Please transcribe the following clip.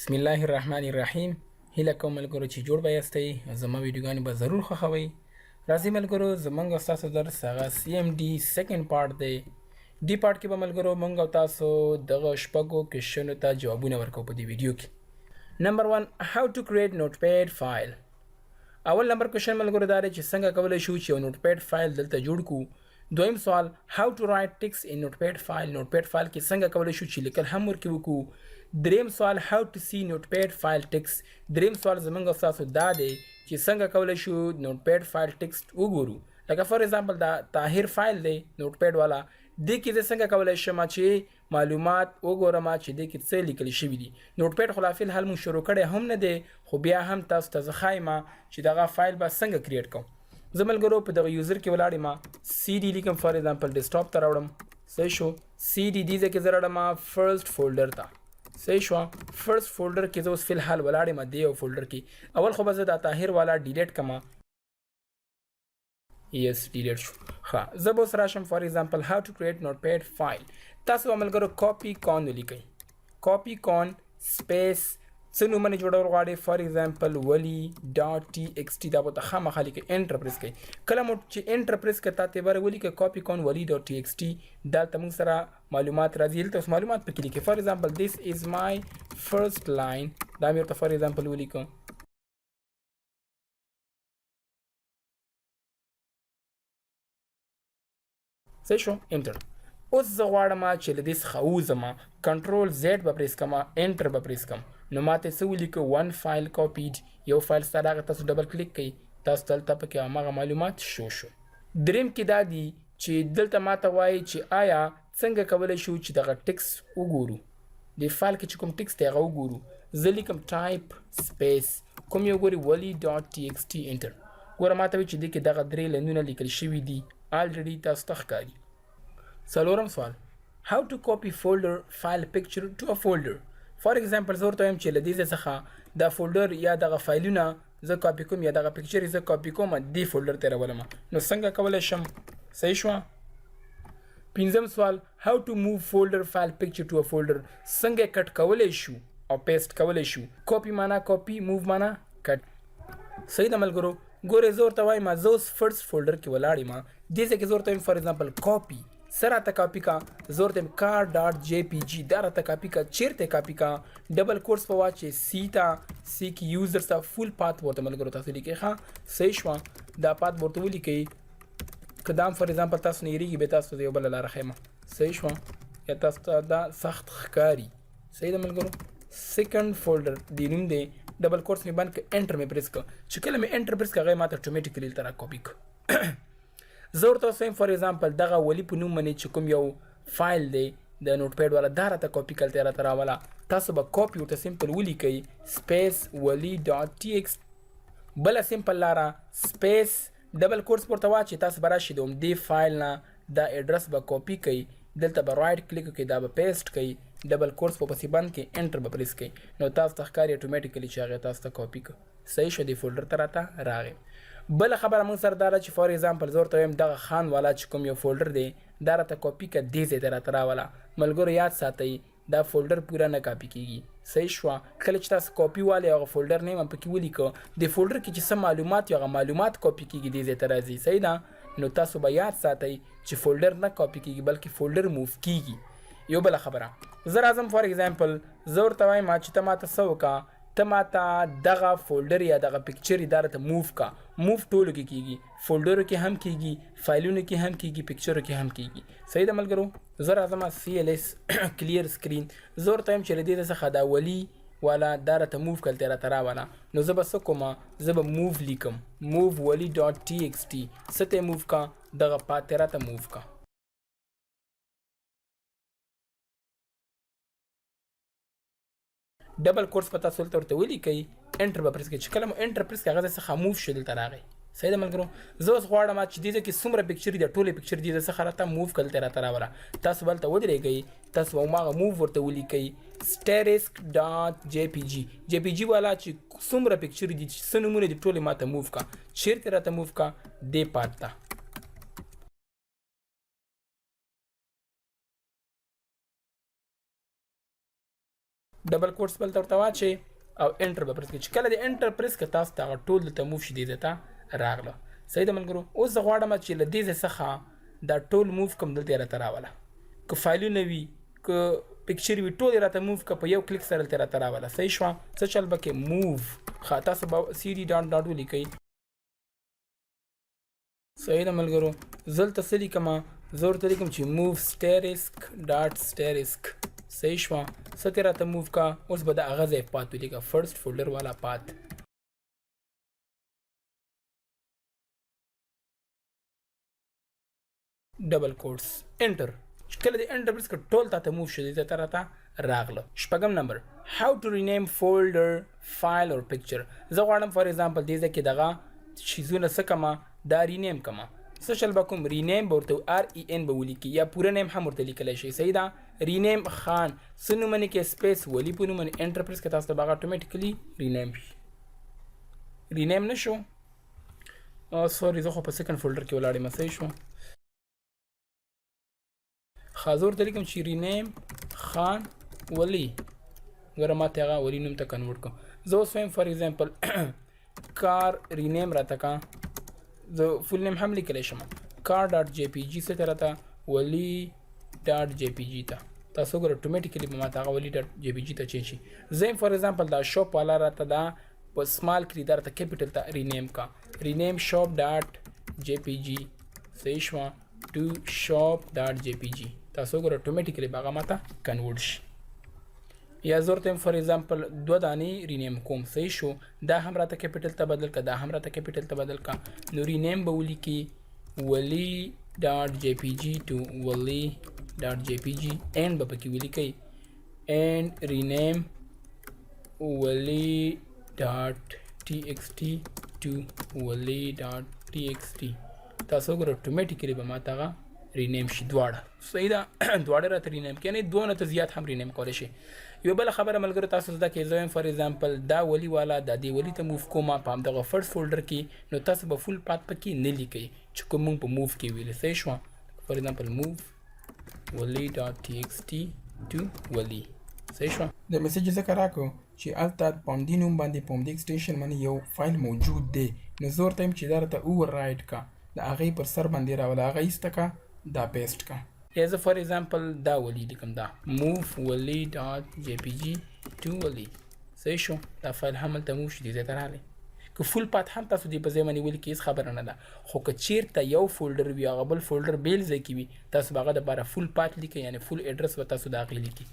بسم الله الرحمن الرحیم. هیله کوم ملګرو چې جوړ به یاستئ، زما ویډیوګانې به ضرور خوښوئ. راځئ ملګرو، زمونږ او ستاسو درس هغه CMD second part دی. دې part کې به ملګرو مونږ او تاسو دغه شپږو question ته جوابونه ورکوو په دې ویډیو کې. نمبر 1، how to create notepad file. اول نمبر question ملګرو دا دی چې څنګه کولی شو چې یو notepad file دلته جوړ کړو. دویم سوال، how to write text in notepad file. Notepad file کې څنګه کولی شو چې لیکل هم ورکې وکړو. دریم سوال، how to see notepad file text. دریم سوال زمونږ او ستاسو دا دی چې څنګه کولی شو notepad file text وګورو. لکه for example دا طاهر فایل دی notepad والا، دې کې زه څنګه کولی شم چې معلومات وګورم چې دې کې څه لیکل شوي دي. Notepad خو لا فی الحال مونږ شروع کړی هم نه دی، خو بیا هم تاسو ته زه ښایم چې دغه فایل به څنګه create کوم. زه ملګرو په دغه user کې ولاړ یم، CD لیکم، for example desktop ته راوړم. صحیح شو؟ CD دې ځای کې زه راوړم first folder ته. صحیح شو؟ first folder کې زه اوس فی الحال ولاړ یم. دې یو folder کې اول خو به زه دا طاهر والا delete کړم. یس، delete شو. ښه، زه به اوس راشم، for example how to create notepad file. تاسو به ملګرو copy con ولیکئ، copy con space څه نومونه جوړول غواړئ، for example ولی.txt. دا به ته خامخا لیکئ، enter press کړئ. کله مو چې enter press کړئ، تاته بره ولیکئ copy con ولی.txt. دلته موږ سره معلومات راځي. دلته اوس معلومات پکې لیکئ، for example this is my first line. دا مې ورته for example ولیکم. صحیح شو؟ enter. اوس زه غواړم چې له دې څخه ووځم، control Z به press کړم، enter به press کړم. نو ماته څه ولیکه؟ one file copied. یو فایل ستا راغی. تاسو double click کړئ، تاسو دلته پکې هماغه معلومات شو شو. دریم کې دا دي چې دلته ماته وایي چې آیا څنګه کولی شو چې دغه text وګورو، د فایل کې چې کوم text دی هغه وګورو. زه لیکم type space کوم یو ګوري، ولی.txt، enter. ګوره ماته وایي چې دې کې دغه درې line ونه لیکل شوي دي already، تاسو ته ښکاري. څلورم سوال، how to copy folder file picture to a folder. For example زه ورته وایم چې له دې ځای څخه دا folder یا دغه فایلونه زه کاپي کوم یا دغه picture زه کاپي کوم، دې folder ته راولم، نو څنګه کولی شم؟ صحیح شوه؟ پنځم سوال، how to move folder file picture to a folder. څنګه cut کولی شو او paste کولی شو؟ کاپي معنا copy، move معنا cut. صحیح ده ملګرو؟ ګورې، زه ورته وایم، زه اوس first folder کې ولاړ یم. دې ځای کې زه ورته وایم for example copy. څه راته کاپي کا؟ زه ورته وایم کار.jpg، دا راته کاپي کا. چیرته کاپي کا؟ double quotes په واچې، C ته، C کې users ته، full path ورته ملګرو تاسو لیکئ. ښه، صحیح شوه؟ دا path ورته ولیکئ. که دا for example تاسو نه هېرېږي، بیا تاسو ته یو بله لاره ښیم. صحیح شوه؟ یا تاسو ته دا سخت ښکاري؟ صحیح ده ملګرو؟ second folder دی نوم دی. double quotes مې بند کړ، enter مې press کړ. چې کله مې enter press کړ، هغه ماته automatically دلته را کاپي کړ. زه ورته وایم for example دغه ولی په نوم باندې چې کوم یو فایل دی د notepad والا، دا راته کاپي کړ، ته راته راوله. تاسو به کاپي ورته simple ولیکئ، space ولی.tx. بله simple لاره، space double quotes ورته واچي، تاسو به راشئ د همدې فایل نه دا ادرس به کاپي کړئ، دلته به right click وکړئ، دا به paste کړئ، double quotes په پسې بند کړئ، enter به press کړئ. نو تاسو ته ښکاري automatically چې هغه تاسو ته کاپي کړ. صحیح شو؟ دې folder ته راته راغی. بله خبره موږ سره دا ده چې for example زه ورته وایم دغه خان والا چې کوم یو folder دی، دا راته کاپي که، دې ځای ته راته راوله. ملګرو یاد ساتئ، دا folder پوره نه کاپي کیږي. صحیح شوه؟ کله چې تاسو کاپي والي هغه folder name پکې ولیکو، د folder کې چې څه معلومات وي هغه معلومات کاپي کیږي، دې ځای ته راځي. صحیح ده؟ نو تاسو به یاد ساتئ چې folder نه کاپي کیږي، بلکې folder move کیږي. یو بله خبره، زه راځم، for example زه ورته وایم چې ته ماته څه وکړه، ته ماته دغه folder یا دغه picture دا راته move کا. move ټولو کې کیږي، folder و کې هم کیږي، فایلونو کې هم کیږي، picture و کې هم کیږي. صحیح ده ملګرو؟ زه راځم CLS، clear screen. زه ورته وایم چې له دې څخه دا ولی والا دا راته move کړل، ته راته راوله. نو زه به څه کوم؟ زه به move لیکم، move ولی.txt. څه ته move کا؟ دغه path راته move کا. double quotes په تاسو دلته ورته ولیکئ، enter به press کړئ. چې کله مو enter press کړئ، هغه ځای څخه move شو، دلته راغی. صحیح ده ملګرو؟ زه اوس غواړم چې دې ځای کې څومره picture دي، ټولې picture دې ځای څخه راته move کړل، ته راته راوله. تاسو به هلته ودرېږئ، تاسو به هماغه move ورته ولیکئ، asterisk.jpg. JPG والا چې څومره picture دي، چې څه نومونه دي، ټولې ماته move کا. چیرته راته move کا؟ دې path ته. Double quotes بل ورته واچي او enter به پریس کړئ. چې کله د enter press کړئ، تاسو ته هغه ټول دلته move شي، دې ځای ته راغله. صحیح ده ملګرو؟ اوس زه غواړم چې له دې ځای څخه دا ټول move کوم، دلته یې راته راوله. که فایلونه وي، که picture وي، ټول یې راته move که، په یو کلیک سره دلته راته راوله. صحیح شوه؟ څه چل به کې؟ Move. ښه، تاسو به cd dot dot ولیکئ. صحیح ده ملګرو؟ زه دلته څه لیکم؟ زه ورته لیکم چې move asterisk dot asterisk. صحیح شوه؟ څه ترې راته move کا؟ اوس به د هغه ځای path ولیکه، first folder والا path. Double quotes، enter. چې کله د enter press کړ، ټول تاته move شو، دې ته راته راغله. شپږم نمبر، how to rename folder، file or picture. زه غواړم for example دې ځای کې دغه شیزونه څه کما، دا rename کما. څه چل به کوم؟ Rename به ورته REN به ولیکي یا پوره name هم ورته لیکلی شي. صحیح ده؟ Rename خان څه نوم کې space ولی په نوم، enter press که، تاسو ته به هغه automatically rename شي. Rename نه شو؟ Sorry، زه خو په second folder کې ولاړ یم. صحیح شو؟ ښه، زه ورته لیکم چې rename خان ولی. ګوره، ما ته هغه ولی نوم ته convert کو. زه اوس وایم for example کار rename راته کا. زه full name هم لیکلی شم. کار .jpg څه ته راته؟ ولی.jpg ته. تاسو ګوره، automatically به ماته هغه ولی.jpg ته change شي. زه for example دا shop والا راته دا په small کړي، دا راته capital ته rename کا. Rename shop.jpg، صحیح شوه؟ To shop.jpg. تاسو ګوره، automatically به هغه ماته convert شي. یا زه ورته for example دوه دانې rename کوم. صحیح شو؟ دا هم راته capital ته بدل کا، دا هم راته capital ته بدل کا. نو rename به ولیکي ولی.jpg to ولی.jpg، and به پکې ولیکئ، and rename ولی.txt to ولی.txt. تاسو وګوره، automatically به ماته هغه rename شي دواړه. صحیح ده؟ دواړه راته rename کړي، دوه نه ته زیات هم rename کولی شي. یو بل خبره ملګرو تاسو زده کې، زه وایم for example دا ولی والا دا دی ولی ته move کوم په همدغه first folder کې، نو تاسو به full path پکې نه لیکئ چې کوم مونږ په move کې ویل. صحیح شو؟ For example move ولی.txt to ولی. صحیح شو؟ د message ځکه راکو چې هلته په همدې نوم باندې، په همدې extension باندې یو فایل موجود دی. نو زه ورته وایم چې دا راته overwrite کا، د هغې پر سر باندې راوله، هغه ایسته کا، دا paste کا. یا زه for example دا ولی لیکم، دا move ولی.jpg to ولی. صحیح شو؟ دا فایل هم هلته move شي، دې ځای ته راغلی. که full path هم تاسو دې په ځای باندې ولیکئ، هېڅ خبره نه ده، خو که چیرته یو folder وي، هغه بل folder بېل ځای کې وي، تاسو به هغه دپاره full path لیکئ، یعنې full address به تاسو د هغې لیکئ.